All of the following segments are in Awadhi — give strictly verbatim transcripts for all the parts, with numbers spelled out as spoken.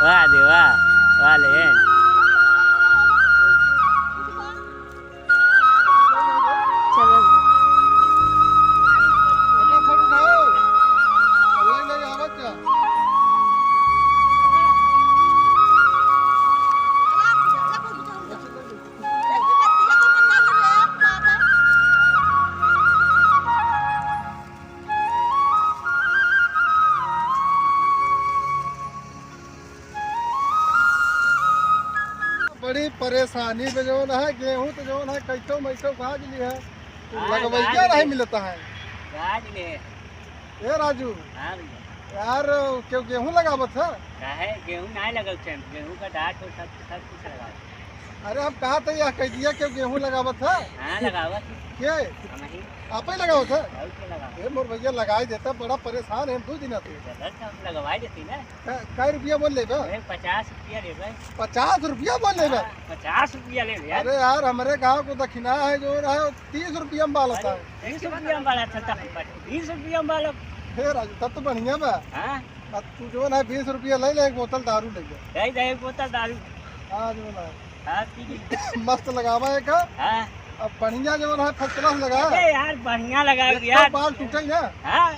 वाह दे वाह, वाह ले। चलो। फटाफट उठाओ। नहीं, नहीं, आवत जा। बड़ी परेशानी में जौन है, गेहूं तो जौन है, कैसो मैसो गाज ली है, हाँ, लगवैया गाज नहीं ली। मिलता है। गाज ली है। ए राजू, हाँ भैया। यार, क्यों गेहूं लगावत है? काहे? गेहूं नाहीं लगावत है, गेहूं का डांठ और सब, सब कुछ लगावत है। अरे, हम कहा था, यह कह दिया, क्यों गेहूं लगावत है? हाँ, लगावत है। के? हम ही। आप ही लगावत है? और के लगावत? ए, मोर भैया लगाई देता, बड़ा परेशान है हम दो दिन से। चलो, तो हम लगवाई देती ना। कै, कै रुपया बोल लेबे? अरे, पचास रुपया लेबे। पचास रुपया बोल लेबे? हाँ, पचास रुपया लेबे यार। अरे यार, हमरे गांव को दखिना है, जौन है, तीस रुपया में बालत है। अरे, तीस रुपया में बालत है, तो हम बीस रुपया में बालब। हे राजू, तब तो बढ़िया बा। हाँ? अब तू जौन है, बीस रुपया ले ले, एक बोतल दारू ले ले। दे दे, एक बोतल दारू। हाँ, जौन है। हाँ, पी ले। मस्त लगावा एक। हाँ। अब बढ़िया जौन है, first class लगा। अरे यार, बढ़िया लगा एक यार। तो बाल टूटे ना। हाँ।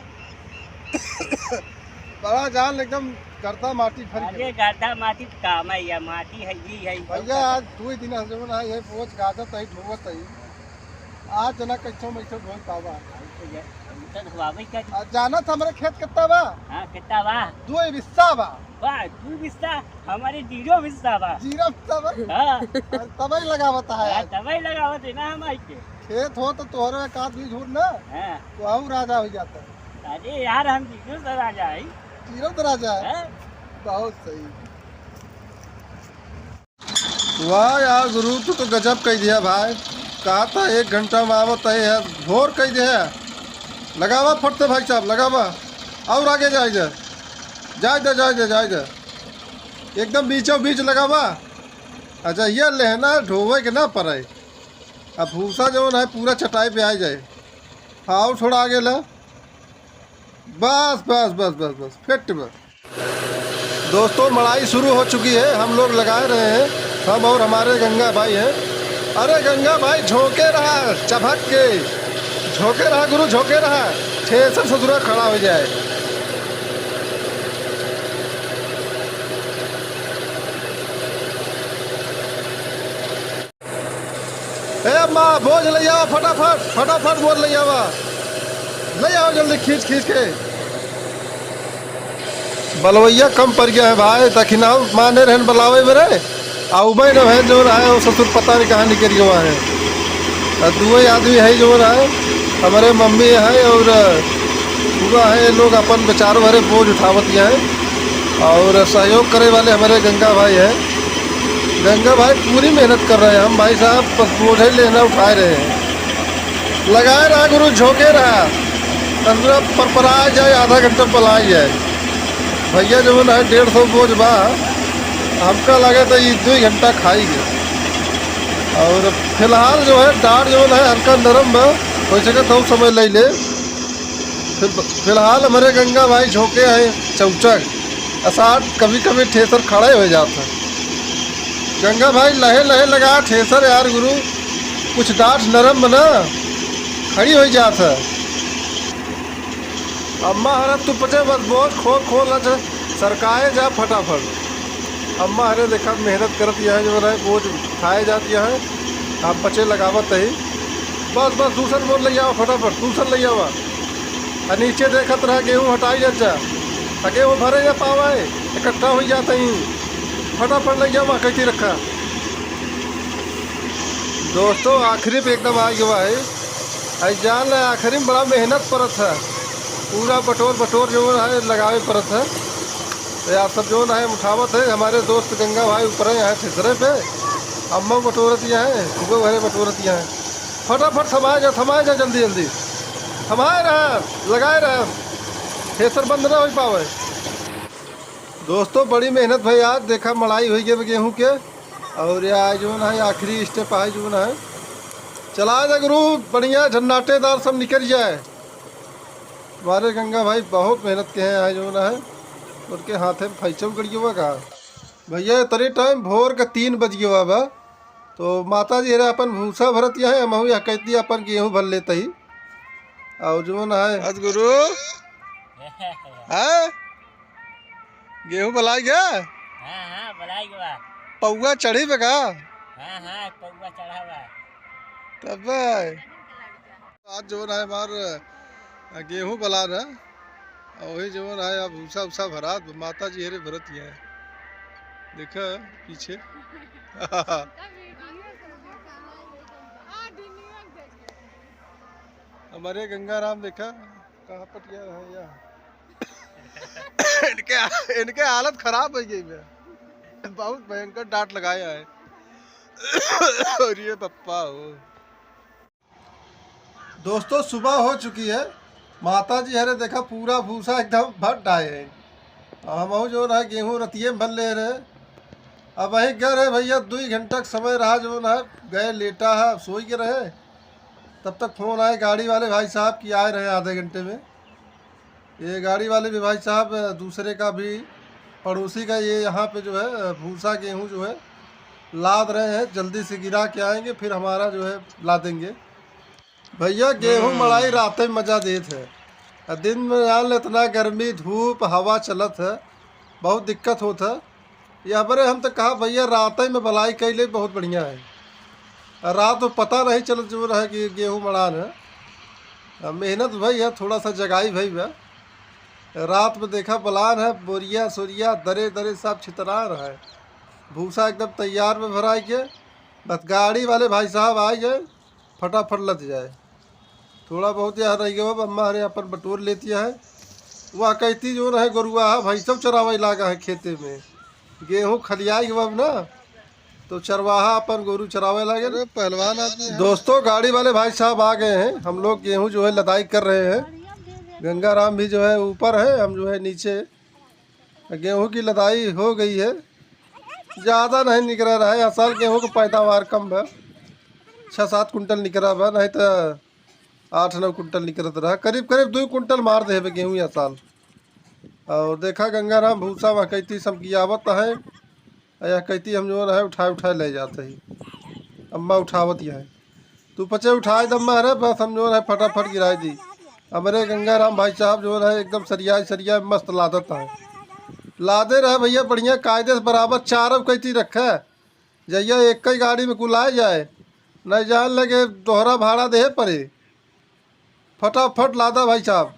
बड़ा जान एकदम गर्दा माटी भर अरे, गया। गर्दा माटी काम है या माटी है, ये है, भैया, आज दो ही दिन से जौन है, ये बोझ गाजत है, ढोवत है। आज जना कैसो मैसो ढोई पावा। आज तो ये, हम तो ढोवाबे करी। आ, जानत हमरे खेत कितना बा? हाँ, कितना बा? दो बिस्सा बा। बा, दो बिस्सा, हमारे जीरो बिस्सा बा। जीरो बिस्सा बा? हाँ। अरे, तबई लगावत है हाँ, आज। तबई लगावत है ना हम आई के। खेत हो तो तोहरो एक आध बीज हो ना, हाँ। तो हम राजा हो जाता है। अरे यार, हम जीरो से राजा है। जीरो से राजा है? हाँ। बहुत सही। वाह यार गुरु, तू तो गजब कह दिया भाई। कहा था एक घंटा में आवत है यार, भोर कह दिया। लगावा फट से भाई साहब, लगावा। और आगे जाए दे, जाए दे, जाए दे, जाए दे। एकदम बीचों बीच लगावा। अच्छा, ये लेहना ढोवे के ना पड़े। अब भूसा जौन है पूरा चटाई पे आ जाए। हाँ, और थोड़ा आगे ला। बस, बस, बस, बस, बस, फिट बस। दोस्तों, मड़ाई शुरू हो चुकी है, हम लोग लगा रहे हैं, हम और हमारे गंगा भाई हैं। अरे गंगा भाई, झोंके रहा, चभक के, झोंके रहा गुरु, झोंके रहा, ठेसर ससुरा खड़ा हो जाए। ए अम्मा, बोझ ले आवा फटाफट, फटाफट बोझ ले आवा, ले आवा जल्दी खींच खींच के। बलवैया कम पड़ गया है भाई, दखिना माने रहन बलावे मेरे, आ उबे न है जौन है, वो ससुर पता नहीं कहाँ निकल गया है। आ दुए आदमी है जौन है, हमारे मम्मी है और हुआ है, ये लोग अपन बेचारों भरे बोझ उठावत गया है और सहयोग करे वाले हमारे गंगा भाई हैं। गंगा भाई पूरी मेहनत कर रहे हैं, हम भाई साहब बस बोझ ही लेना उठाए रहे हैं। लगाए रहा गुरु, झोंके रहा, तंदूरा परपरा जाए, आधा घंटा पलाई जाए। भैया जवन है डेढ़ सौ बोझ बा, हमका लगे तो ये दो घंटा खाई गए। और फिलहाल जो है डाढ़ जवन है हल्का नरम बा, हो सके तो समय ले ले। फिल-, फिलहाल हमारे गंगा भाई झोंके हैं चौचक, असाद कभी कभी ठेसर खड़ा हो जात है। गंगा भाई लहे लहे लगा ठेसर यार गुरु, कुछ डांठ नरम बना, खड़ी हो जात है। अम्मा हरत तू पचे बस बोझ खोल खोल रच सरकाए जा फटाफट। अम्मा हरे देखा मेहनत करत यहाँ जो है बोझ उठाए जात यहाँ, आप पचे लगावत है। बस, बस, दूसर बोर ले आवा फटाफट, दूसर ले आवा। आ नीचे देखत रहा, गेहूं हटाई जा, जा। आ गेहूं भरे जा पावे, इकट्ठा हो जात ही। फटाफट ले आवा, कइती रखा। दोस्तों, आखिरी पे एकदम आ गया है। आई जान ले, आखिरी में बड़ा मेहनत परत है। पूरा बटोर, बटोर जो है, लगावे परत है। तो यार, सब जो है, उठावत है। हमारे दोस्त गंगा भाई ऊपर है, यहाँ ठेसरे पे। अम्मा बटोरत यहाँ है, सुबह भरे बटोरत यहाँ है। फटाफट थमाए जा, थमाए जा, जल्दी जल्दी थमाए रहा, लगाए रहा, ठेसर बंद ना हो पावे। दोस्तों, बड़ी मेहनत भाई, आज देखा मड़ाई हो गई गेहूं के, और ये आज जो है आखिरी स्टेप है जो है, चला जा गुरु, बढ़िया झन्नाटेदार सब निकल जाए। हमारे गंगा भाई बहुत मेहनत के हैं, आए जौन है, उनके हाथे में फैसव गड़ियो का। भैया, इतने टाइम भोर के तीन बज गयो बा, तो माता जी रे अपन भूसा भरत यहाँ, हमहू यहाँ कहती अपन गेहूँ भर लेते ही। और जौन है आज गुरु, हैं? गेहूँ बलाई गया? हाँ, हाँ, बलाई गया। पौआ चढ़ी बे का? हाँ, हाँ, पौआ चढ़ा बा। तब आज जौन है हमार गेहूँ बलान है, और वही जौन है अब भूसा उसा भरात, माता जी हरे भरत ही है। देखा पीछे। हमारे गंगाराम देखा, कहाँ पट गया है यार? इनके, इनके हालत खराब हो गई बे। बहुत भयंकर डांट लगाया है। और ये पप्पा हो। दोस्तों, सुबह हो चुकी है। माता जी हरे देखा पूरा भूसा एकदम भर डाए है। और हमहू जौन है गेहूँ रतिये में भर ले रहे। अब वहीं गए रहे भैया, दुई घंटा का समय रहा जौन है, गए लेटा है, सोई के रहे। तब तक फोन आए गाड़ी वाले भाई साहब कि आए रहे आधे घंटे में। ये गाड़ी वाले भी भाई साहब, दूसरे का भी, पड़ोसी का, ये यहाँ पे जो है भूसा गेहूँ जो है लाद रहे हैं, जल्दी से गिरा के आएंगे, फिर हमारा जो है लादेंगे। भैया, गेहूँ हम्म। मड़ाई राते में मजा देत है, आ दिन में यार इतना गर्मी, धूप, हवा चलत है, बहुत दिक्कत होत है। ये हमारे हम तो कहा भैया रात में बलाई कैले बहुत बढ़िया है। आ रात में पता नहीं चलत जो रहे कि गेहूँ मड़ान है। आ मेहनत भई है, थोड़ा सा जगाई भई बा। रात में देखा बलान है, बोरिया सोरिया दरे दरे सब छितरा रहा है। भूसा एकदम तैयार में भराई के, बस गाड़ी वाले भाई साहब आ गए, फटाफट लद जाए। थोड़ा बहुत यहाँ रह गया, अब अम्मा हरे अपन बटोर लेती है। वह कहती जो रहे गोरुआ है, भैंसों चरावे लागा है खेते में, गेहूँ खलियाई गवा ना, तो चरवाहा अपन गोरू चरावे लागे। अरे पहलवान आदमी है। दोस्तों, गाड़ी वाले भाई साहब आ गए हैं, हम लोग गेहूँ जो है लदाई कर रहे हैं। गंगाराम भी जो है ऊपर है, हम जो है नीचे। गेहूँ की लदाई हो गई है, ज़्यादा नहीं निकल रहा है, असल गेहूँ की पैदावार कम है, छः सात कुंटल निकला बा, नहीं तो आठ नौ कुंटल निकलत रहा, करीब करीब दो कुंटल मार दे बे गेहूँ या साल। और देखा गंगाराम भूसा वह कैती समकियावत है, या कैती हम जो है उठाए उठाए ले जाते ही, अम्मा उठावत ही है, तू पचे उठाए दम्मा रे, बस हम जो है फटाफट गिराए दी। हमरे गंगाराम भाई साहब जो है एकदम सरियाए सरियाए मस्त लादत है, लादे रहे भैया बढ़िया कायदे से बराबर चारों कैती रखे, जहिया एक ही गाड़ी में कुलाए जाए, नहीं जान लगे दोहरा भाड़ा देहे पड़े। फटाफट लादा भाई साहब।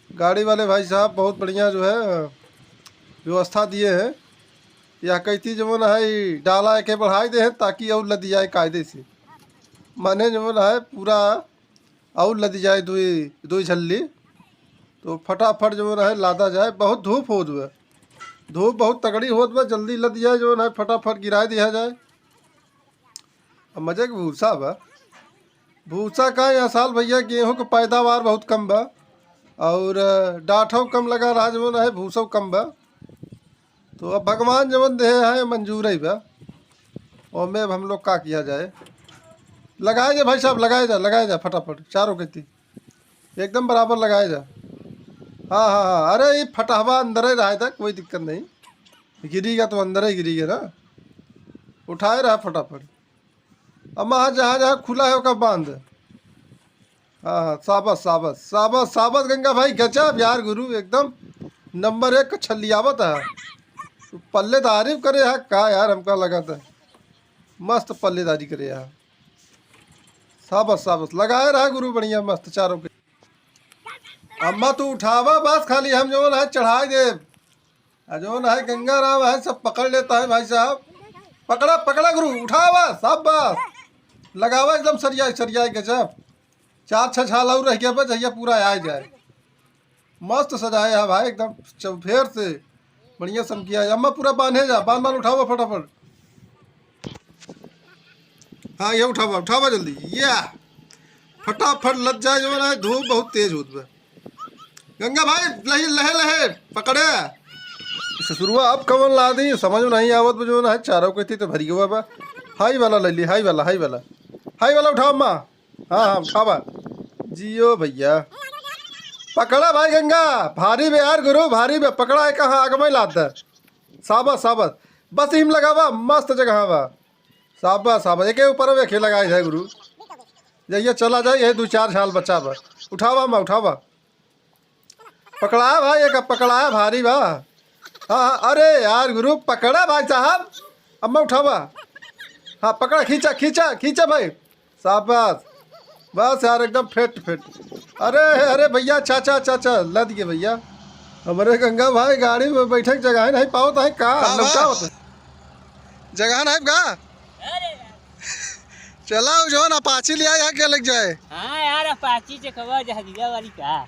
गाड़ी वाले भाई साहब बहुत बढ़िया जो है व्यवस्था दिए हैं। या कैती जवन है ई डाला एके बढ़ाई दे हैं ताकि और लद जाए कायदे से, माने जवन है पूरा और लद जाए दुई दुई झल्ली। तो फटाफट जवन है लादा जाए, बहुत धूप होत बा, धूप बहुत तगड़ी होत बा, जल्दी लद जाए जवन है फटाफट गिराए दिया जाए। अब मजे के भूसा बा। भूसा का यह साल भैया गेहूँ के पैदावार बहुत कम बा और डाठो कम लगा रहा जवन है, भूसो कम बा। तो अब भगवान जवन देहे है मंजूर ही बा, ओमे अब हम लोग का किया जाए। लगाए जा भाई साहब, लगाए जा, लगाए जा फटाफट चारों खेती एकदम बराबर लगाए जा। हाँ हाँ हाँ, अरे ये फटहवा अंदर ही रहा था, कोई दिक्कत नहीं, गिरी गया तो अंदर ही गिरी गया ना, उठाए रहा फटाफट। अब वहाँ जहाँ जहाँ खुला है ओका बांध। हाँ हाँ, साबस साबस साबस साबस गंगा भाई, गजब यार गुरु, एकदम नंबर एक का छल्लियावत है। पल्लेदारी करे है का यार, हमका लगा था मस्त पल्लेदारी करे है। साबस साबस, लगाए रहा गुरु, बढ़िया मस्त चारों के। अम्मा तू उठावा बस, खाली हम जवन है चढ़ाई देब। आ जवन है गंगाराम है सब पकड़ लेता है भाई साहब। पकड़ा पकड़ा गुरु, उठावा, साबस। लगावा एकदम सरियाई सरियाई गजब। चार छह झाल और रह गया बस, जहिया पूरा आ जाए। मस्त सजाए है भाई एकदम चौफेर से। बढ़िया समकिया है। अम्मा पूरा बांधे जा, बांध बांध उठावा फटाफट। हाँ, ये उठावा, उठावा जल्दी, या फटाफट लद जाए जवन है, धूप बहुत तेज होत बा। गंगा भाई, लही, लहे, लहे, पकड़े। ससुरुआ अब कवन ला दी, समझ में नहीं आवत बा, जवन है, चारों कहती तो भरी गवा बा। हाई वाला ले ली, हाई वाला, हाई वाला। हाई वाला उठावा अम्मा। हाँ, हाँ, उठावा। जियो भइया। पकड़ा भाई गंगा, भारी बे यार गुरु, भारी बे, पकड़ा है कहाँ, आग में लाद दे। साबस, साबस। बस इम लगावा, मस्त जगह बा। साबस, साबस। एके ऊपर में एके लगाई है गुरु। जइया चला जाए, यही दुइ चार साल बचा बा। उठावा अम्मा, उठावा। पकड़ा भाई, एक पकड़ा, भारी बा। हाँ, हाँ, अरे यार गुरु, पकड़ा भाई साहब। अम्मा उठावा। हाँ, पकड़ा, खींचा, खींचा, खींचा भाई। साबस। बस यार, एकदम फिट, फिट। अरे, अरे भइया, चाचा, चाचा, लद गए भइया। हमरे गंगा भाई गाड़ी में बैठे के जगह नहीं पावत है का? का बा? लौटावत है। जगह नहीं का? चला, उ जौन अपाची लिया, यहाँ के लग जाए। हाँ यार, अपाची चकवा जहरीला वाली का।